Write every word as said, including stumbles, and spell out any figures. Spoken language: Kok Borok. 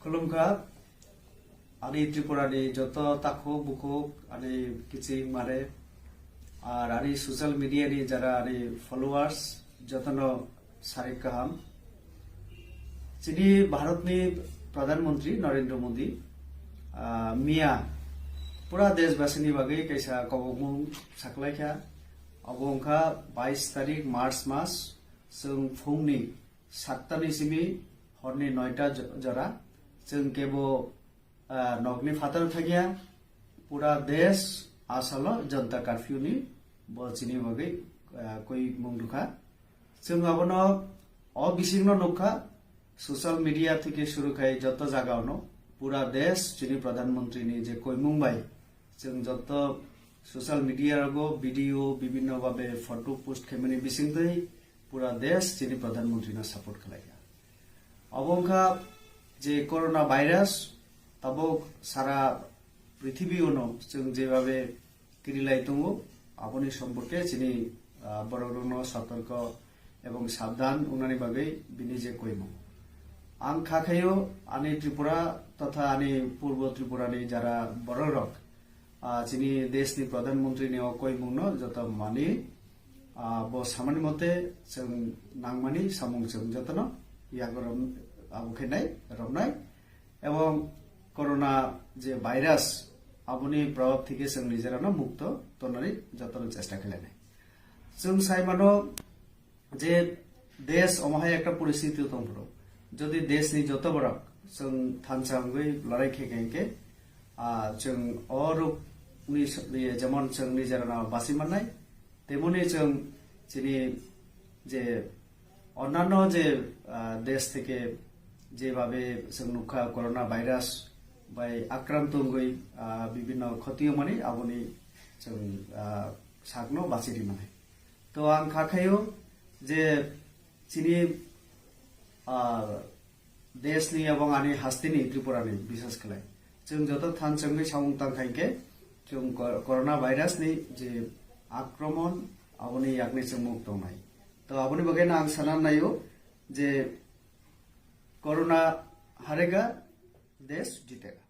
Khulumkha, ani Tripura ni joto takhuk bukhuk, ani kiching mare, ar ani social media ni jara ani followers, jotono sarik kaham. Chini Bharat ni Pradhan Mantri Narendra Modi, ah, miya pura desh basi ni bagwi kaisa kobokmung saklaikha. Abo wngkha bais tarik March mas, chwng phungni satta ni simi horni noita jo-, jora, chwng kebo, ah, nokni phataro thangya, pura desh asalo Janata Curfew ni bo chini bagwi, ah, koi mung rwkha. Chwng abono o bisingno nukha, social media theke shuru khai joto jagao no, pura desh chini Pradhan Mantri ni je koimung bai, chwng joto social media rogo video, bibhinno babe photo post khaimani bisingtwi pura desh chini Pradhan Mantri no support khlaikha. Abo wngkha je corona virus tabuk sara prithibi uno chwng jebabe kirilai tongo, aboni somporke chini, ah, borokrokno sotorko ebong sabdhan wngnani bagwi bini je koimung. Ang kha khaio ani Tripura totha ani Purbo Tripura ni jara borokrok, ah, chini desh ni Pradhan Mantri ni o koimung no joto mani, ah, bo samani mote chwng nangmani samung chwng jotono yago rom-, abo khe nai romnai. Ebong corona je virus, aboni probab theke chwng nijerano mukto tonani jotono chesta khlainai. Chwng sai mano je desh omo hai ekta poristiti tong phuru, jodi desh ni joto borok chwng thansa wngwi lorai khe khe, ah, chwng o rok ni s-, ni jemon chwng nijerano basi mannai, temoni chwng chini je onnanno je, ah, desh theke jebabe chwng nukha corona virus bai akranto wngwi, ah, bibhinno khoti wngmani aboni chwng, ah, sakno bachiri mannai. To ang kha khaio je chini, ah, desh ni ebong ani hasti ni Tripura ni bisas khlai chwng joto than chwngwi samung tang khai khe chwng co-, corona virus ni je akromon aboni yakni chwng muk tongnai. To aboni bagwi no ang sana naio je corona harega, desh jitega.